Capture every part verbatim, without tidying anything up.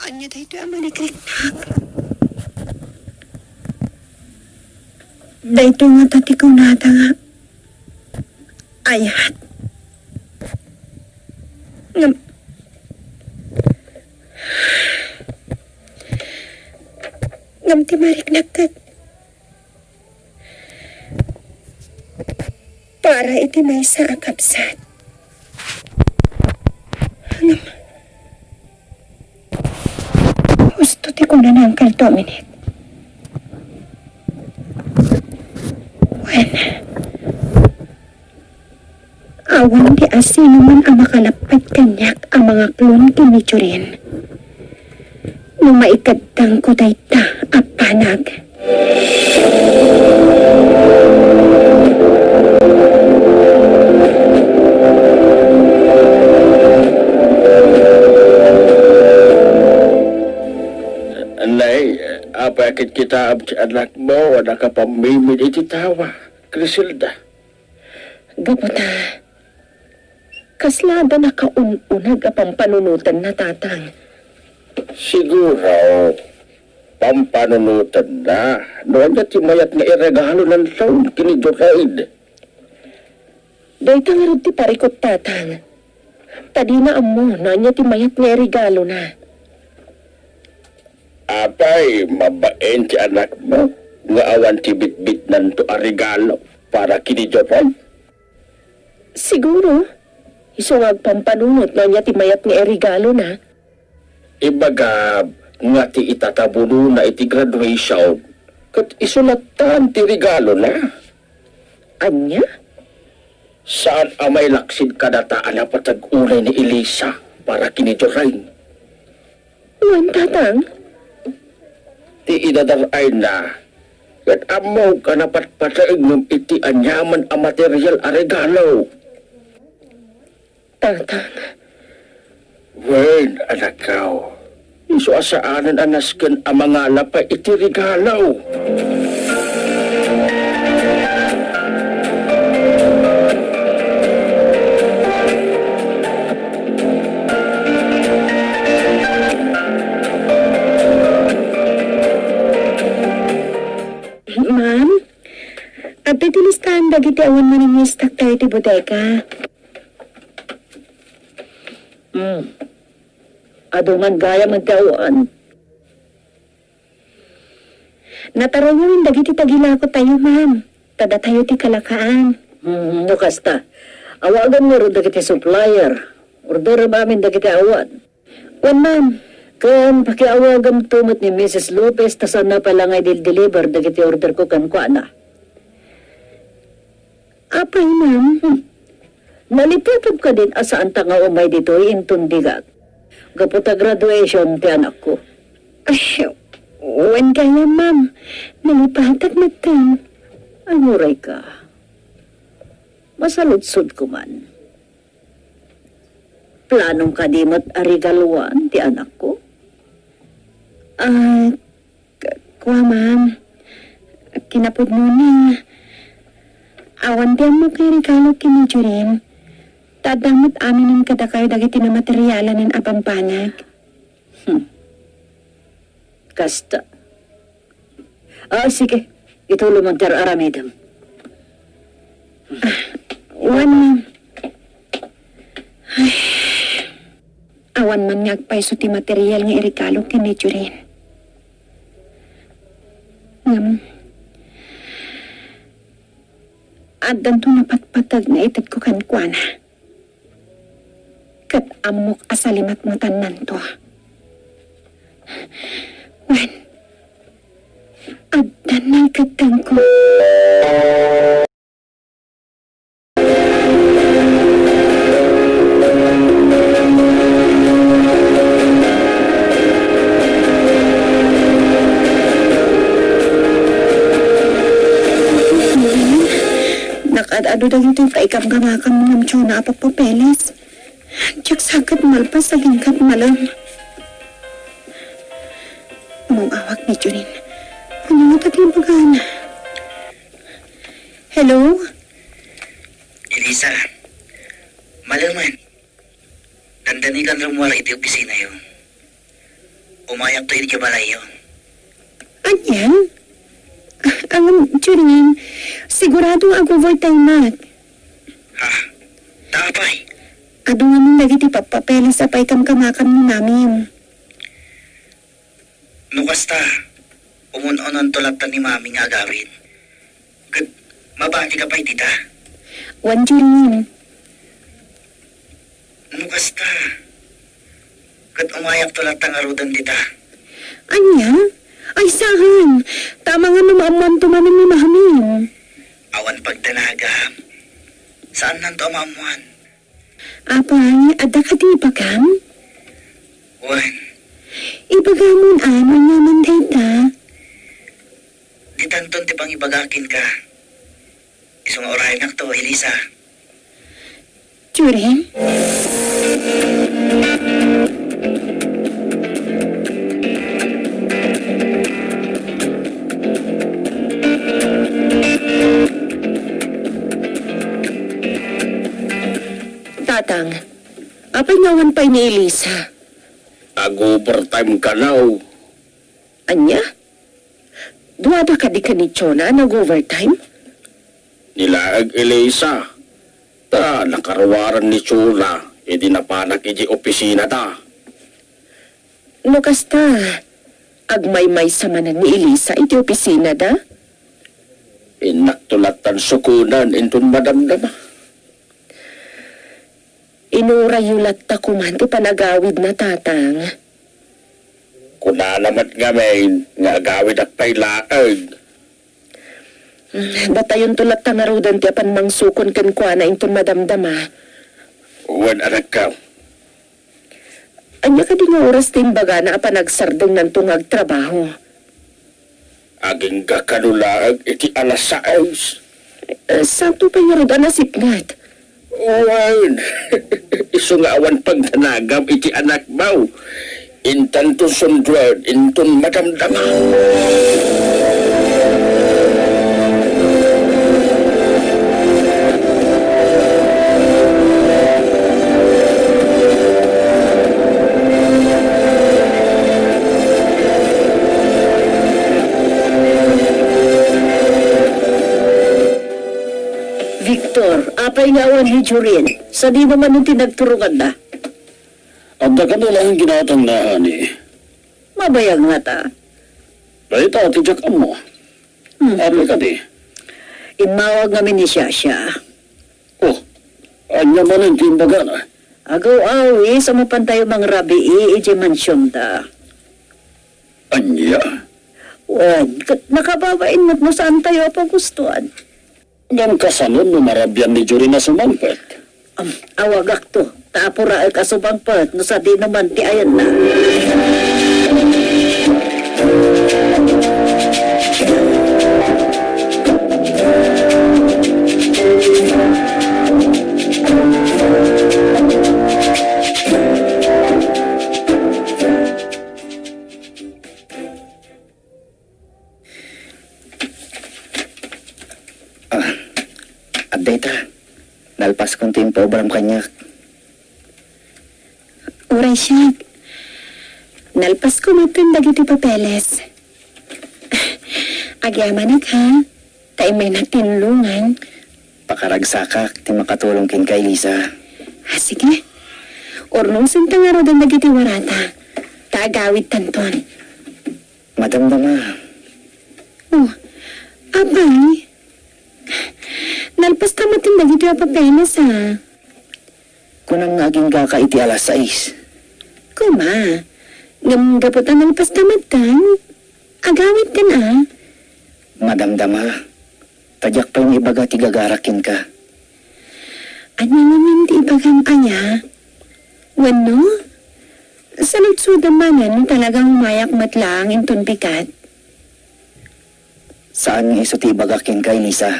Ania daytoy a malikriknak? Daytoy ngata ti kunada nga ayat. Ngem, ngem ti mariknak ket para iti maysa a kabsat. Ngem, husto ti kuna ni Uncle Dominic. Wen, awan ti asinoman a makalapped kaniak a mangaklon ken ni Jorin no maikeddangko dayta a banag. Nay, apay a kitkitaem ti anakmo a nakapammimid iti tawa, Criselda? Gapu ta, kasla adda nakaun-uneg a pampanunotenna, Tatang. Siguro, pampanunotenna no ania ti mayat nga iregalona laeng ken ni Jorin. Dayta ngarud ti parikut, Tatang. Ta dina ammo no ania ti mayat nga iregalona. Apay, mabain ti anakmo nga awan ti bitbitnanto a regalo para ken ni Jorin? Siguro, isu nga agpampanunot no ania ti mayat nga iregalona. Ibagam nga ti itatabonona iti graduation, ket isu latta ti regalona. Ania? Saan a mailaksid kadata a napateg unay ni Elisa para ken ni Jorin. Wen, Tatang. Ti idadar-ayna, ket ammok a napatpateg ngem iti aniaman a material a regalo. Tatang. Wen, anakko, isu a saanen a nasken a mangala pay iti regalo. Ma'am, adda ti listaan dagiti awan maningistock tayo iti bodega. Hmm. Adu man gayam ti awan. Natarayawen dagiti tagilako tayo, ma'am. Ta datayo ti kalakaan. Hmm, no kasta, awagam ngarud dagiti supplier. Orderem amin dagiti awan. Wen, ma'am. Ken pakiawagamto met ni Missus Lopez ta saanna pay la nga idil-deliver dagiti orderko kenkuana. Apay, ma'am? Hmm. Nalipatag kadin a saanta nga umay ditoy inton digak? Gapu ta graduation ti anakko. Ay, wen gayam, ma'am. Nalipatag metten. Ay, uray ka. Masaludsodko man. Planom kadi met a regaluan ti anakko? Ah, k-, kua, ma'am. Kinapudnona, awan ti ammok nga iregalo ken ni Jorin. Ta adda met aminen kadakayo dagiti namaterialanen a bambanag. Hmm. Kasta. Ah, sige. Itulom ti ar-aramidem. Ah, wen, ma'am. Ay. Awan man nga agpayso ti material nga iregalo ken ni Jorin. Ngem, addanto napatpateg nga itedko kenkuana. Ket ammok a salimatmatannanto. Wen, addan nangkeddengko. Nakaad-adu dagitoy paigamgamakam ngem Jonah a papeles. Diak sa ket malpas agingga malem. Umawag ni Jorin. Ania ngata ti ibagana? Hello? Elisa, malemen. Dandani kan rummuar iti opisinayo. Umayakto idiay balayyo. Ania? Ah, ngem, Jorin, sigurado nga ag-overtimeak. Ha? Ta apay? Adu ngamin dagiti pappapeles a paikamkamakam ni Mamim. No kasta, umun-unonto latta ni Mami nga agawid. Ket mabatika pay dita? Wen, Jorin. No kasta, ket umayakto latta ngaruden dita. Ania? Ay, saan? Ta amangan no maammoanto manen ni Mamim. Awan pagdanagam. Saannanto a maammoan. Apay, adda kadi ibagam? Wen. Ibagamon, a, no aniaman dayta. Ditanton ti pangibaga kenka. Isu nga urayennakto, Elisa. Jorin? Tatang, apay nga awan pay ni Elisa? Ag-overtime kano. Ania? Duada kadi ken ni Chona a nag-overtime? Ni laeng Elisa, ta nakaruaren ni Chona idi napanak idiay opisinada. No kasta, agmaymaysa manen ni Elisa iti opisinada? Innakto lattan sukonen inton madamdama. Inurayyo latta koman ti panagawidna, Tatang. Kunana met ngamin nga agawidak pay laeng. Datayonto latta ngaruden ti apan mangsukon kenkuana inton madamdama. Wen, anakko. Ania kadi nga oras ti imbagana a panagserdengnanto nga agtrabaho? Agingga kano laeng iti alas sais. Eh, saanto pay ngarud a nasipnget? Wen, isu nga awan pagdanagam iti anakmo. Intanto sunduen inton madamdama. Victor, apay nga awan ni Jorin? Sadino manen ti nagturonganda? Adda kano laeng ginatangna, honey. Mabayag ngata. Dayta ti diak ammo. Hmm. Apay kadi? Immawag ngamin ni Shasha. Oh, ania manen ti imbagana? Agaw-awis a mapantayo mangrabii idiay mansionda. Ania? Wen, ket nakababain met no saantayo a pagustuan. Ngem kasanon no marabian ni Jorin a sumangpet? Am, awagakto, ta apuraek a sumangpet no sadino man ti ayanna. Ah, adda ita. Nalpaskon ti impaubram kaniak. Uray siak. Nalpasko metten dagiti papeles. Agyamanak, ha? Ta immaynak tinulongan. Pakaragsakak ti makatulong kenka, Elisa. Ah, sige. Urnongsen ta ngaruden dagiti warata. Ta agawidtanton. Madamdama. Oh, apay? Nalpasta metten dagitoy a papeles, a. Kunam nga aginggaka iti alas sais. Koma, ngem gapu ta nalpasta metten, agawidkan, a. Madamdama. Ta diak pay naibaga ti gagarak kenka. Ania ngamin ti ibagam aya? Wenno, saludsodem manen no talaga umayak met laeng inton bigat? Saan nga isu ti ibagak kenka, Elisa.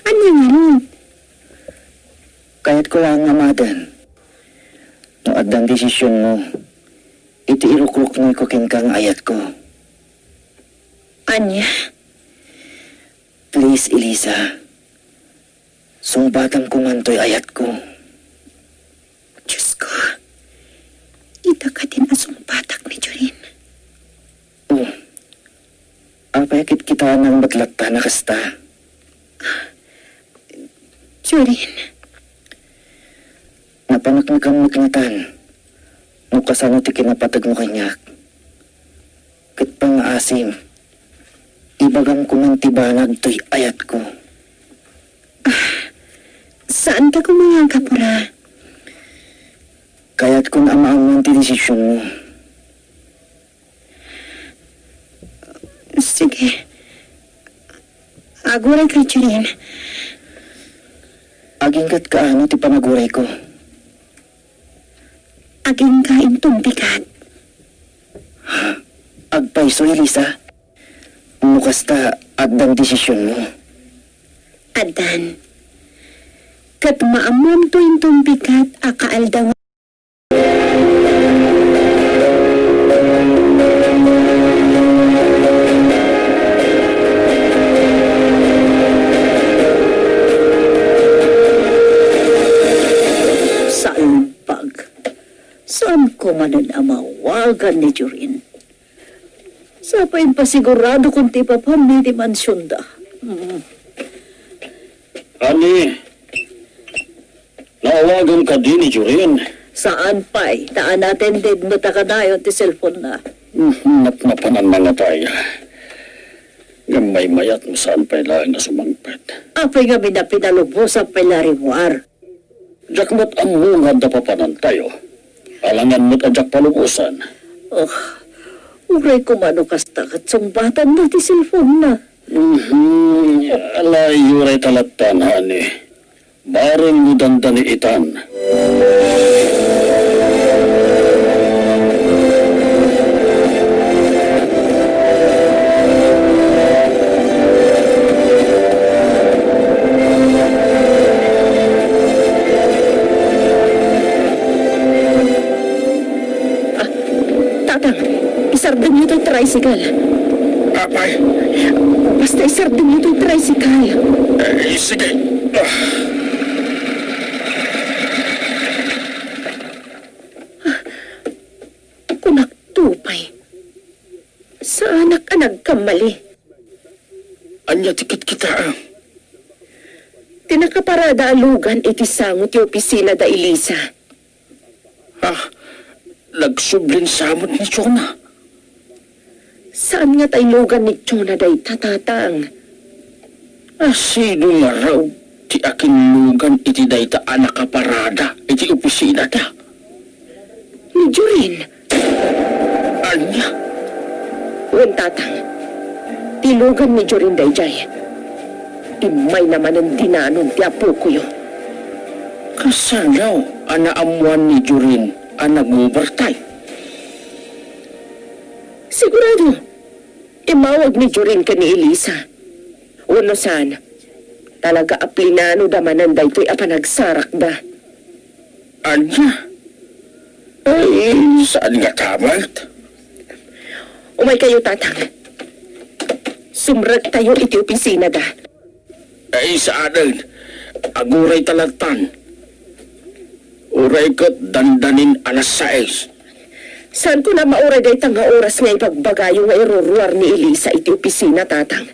Ania ngarud? Kayatko laeng nga maden no addan desisionmo iti irukruknoyko kenka nga ayatko. Ania? Please, Elisa. Sungbatanko man toy ayatko. Diyos ko, ita kadin a sungbatak ni Jorin. Oh, apay a kitkitaennak met latta a kasta? Jorin. Napaneknekan met ngatan no kasano ti kinapategmo kaniak. Ket pangngaasim, ibagam koma ti banag toy ayatko. Ah, saanta koma nga agapura. Kayatkon a maammoan ti desisionmo. Sige. Agurayka, Jorin. Agingga ket kaano ti panagurayko? Agingga inton bigat. Agpayso, Elisa. No kasta, addan desisionmo. Addan. Ket maammoamto inton bigat a kaaldaw. Salbag. Saanko manen a maawagan ni Jorin. Sa pay impasigurado kon ti ipapanmi ti mansionda. Mm. Ani, naawagam kadi ni Jorin? Saan pay, ta unattended met a kanayon ti cellphone-na. Hmm, napnapananna ngay. Ngem maymayat no saan pay laeng a sumangpet. Apay ngamin a pinalubosan pay la rimmuar? Diak met ammo nga adda papanantayo. Alangan met a diak palubosan. Oh, uray koma no kasta ket sungbatanna ti cellphone-na. Mhm. Alay, uray ta lattan, honey. Bareng no dandani itan. Ah, Tatang, isardengyo toy tricycle. Apay? Basta isardengyo toy tricycle. Eh, sige. Ah. Kunakto pay. Saanak a nagkamali. Ania ti kitkitaem? Ti nakaparada a lugan iti sango ti opisina da Elisa. Ha? Nagsublin sa met ni Jonah? Saan nga tay lugan ni Jonah dayta, Tatang? A sino ngarud ti akinlugan iti dayta a nakaparada iti opisinada? Ni Jorin. Ania? Wen, Tatang. Ti lugan ni Jorin daydiay. Immayna manen dinanon ti apokoyo. Kasano a naammoan ni Jorin a nag-overtime? Sigurado. Immawag ni Jorin ken ni Elisa. Wenno saan, talaga a plinanoda manen daytoy a panagsarakda. Ania? Ay, saan nga tamat? Umaykayo, Tatang. Sumrektayo iti opisinada. Ay, saanen. Aguray ta lattan. Uray ket dandanin alas sais. Saanko a mauray dayta nga oras nga ibagbagayo nga iruruar ni Elisa iti opisina, Tatang.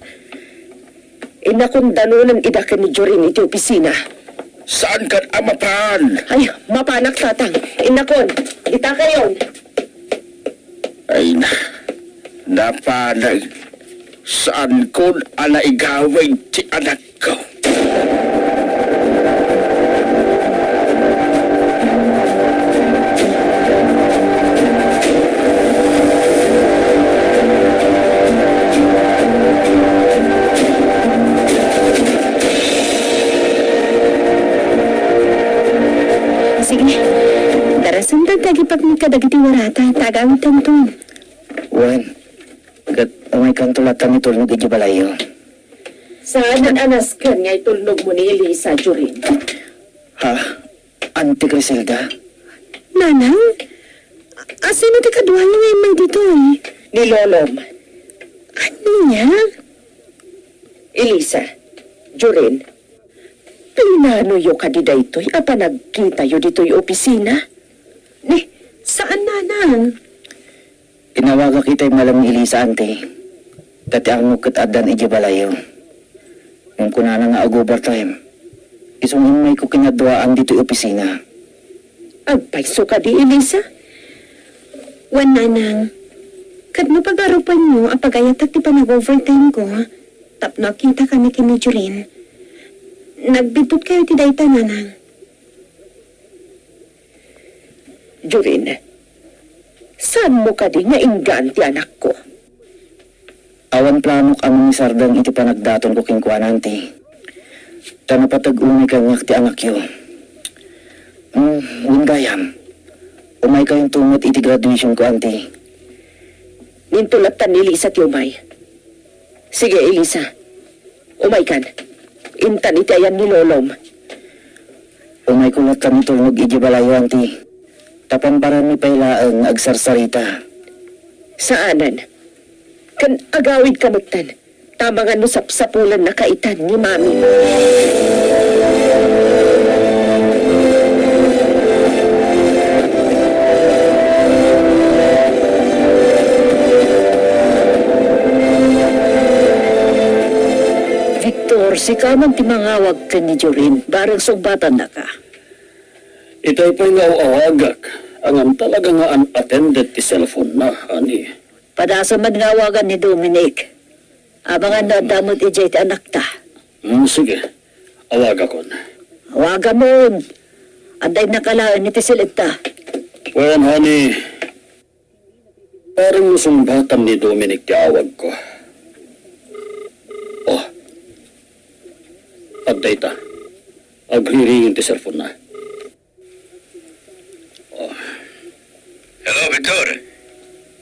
Innakon danonen ida ken ni Jorin iti opisina. Saankan a mapan? Ay, mapanak, Tatang. Innakon, dita kayon. Ay na, napanak. Saankon a naigawid ti anakko. Sige, darasantan ti agipaknik kadagiti warata, ta agawidtanton. Wen, ket umaykanto latta nga itulnog idiay balayyo. Saan a nasken nga itulnogmo ni Elisa, Jorin? Ha? Auntie Griselda? Nanang? A-, asino ti kaduayo nga immay ditoy? Ni Lolom. Ania? Elisa, Jorin, pinanoyo kadi daytoy a panagkitayo ditoy opisina? Ni, saan, nanang? Inawagak itay malem ni Elisa, anti. Ta ti angok ket addan idiay balayyo. Ngem kunana nga ag-overtime. Isu nga immayko kinaduaan ditoy opisina. Agpayso kadi, Elisa? Wen, nanang, ket no pagarupanyo a pagayatak ti panag-overtime ko, tapno agkitakami ken ni Jorin, nagbiddutkayo ti dayta, nanang. Jorin, saanmo kadi nga inggaan ti anakko? Awan planok a mangisardeng iti panagdatonko kenkuana, anti. Ta napateg unay kaniak ti anakyo. Hmm, wen gayam, umaykayonto met iti graduationko, anti. Ninto lattan ni Elisa ti umay. Sige, Elisa. Umaykan. Intan iti ayan ni Lolom. Umayko lattan itulnog idiay balayyo, anti. Ta pambaranmi pay laeng nga agsarsarita. Saanen. Ken agawidka metten. Ta amangan no sapsapulennaka itan ni Mami. Victor, sika man ti mangawag ken ni Jorin, bareng sungbatannaka. Itay pay nga aw-awagak, ngem talaga nga unattended ti cellphone-na, ani. Padasem met nga awagan ni Dominic. Amangan no adda met idiay ti anakta. Hmm, sige. Awagakon. Awagamon. Adda innaka laeng iti siletta. Wen, honey. Bareng no sungbatan ni Dominic ti awagko. Oh. Adda ita. Agriringin ti cellphone-na. Oh. Hello, Victor.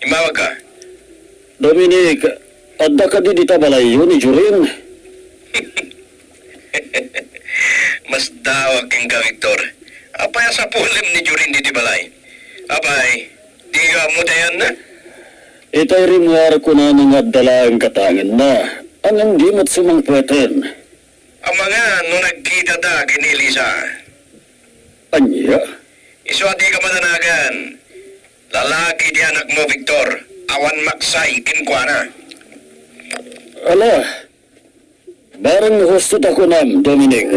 Immawagka? Dominic, adda kadi dita balayyo ni Jorin? Masdawak kenka, Victor. Apay a sapulem ni Jorin ditoy balay? Apay, dika ammo ti ayanna? Itay rimmuar kunana nga adda laeng katangenna, ngem di met sumangpeten. Amangan no nagkitata ken ni Elisa. Ania? Isu a dika madanagan. Lalaki ti anakmo, Victor. Awan maksay kenkuana. Ala, bareng no husto ta kunam, Dominic.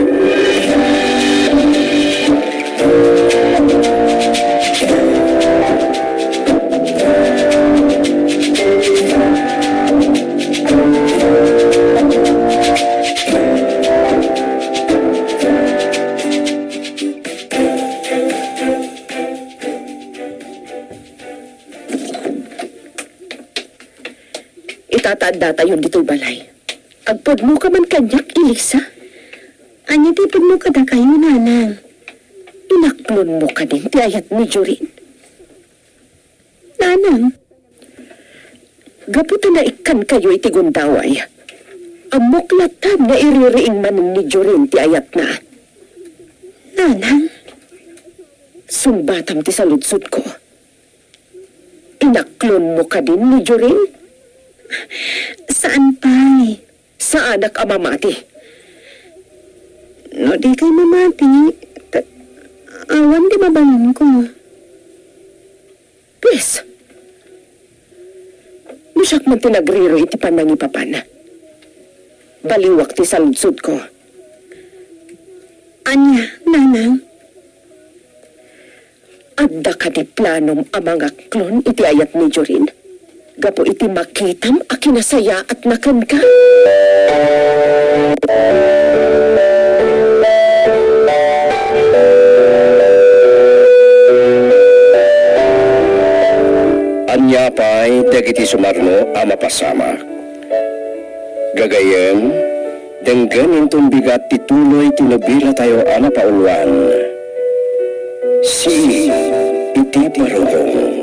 Itata addatayon ditoy balay. Agpudnoka man kaniak, Elisa? Ania ti ipudmo kadakayo, nanang? Inaklonmo kadin ti ayat ni Jorin? Nanang, gapu ta naikkankayo iti gundaway, ammok latta nga iririing manen ni Jorin ti ayatna. Nanang, sungbatam ti saludsodko. Inaklonmo kadin ni Jorin? Saan pay. Saanak a mamati. No dikay mamati, ta-, awan ti mabalinko. Pues, no siak man ti nagriroy iti panangipapan, baliwak ti saludsodko. Ania, nanang? Adda kadi planom a mangaklon iti ayat ni Jorin? Gapu iti makitam a kinasayaatna kenka? Ania pay dagiti sumarno a mapasamak? Gagayyem, denggen inton bigat ti tuloy ti nobilatayo a napauluan. Sii iti Barukong.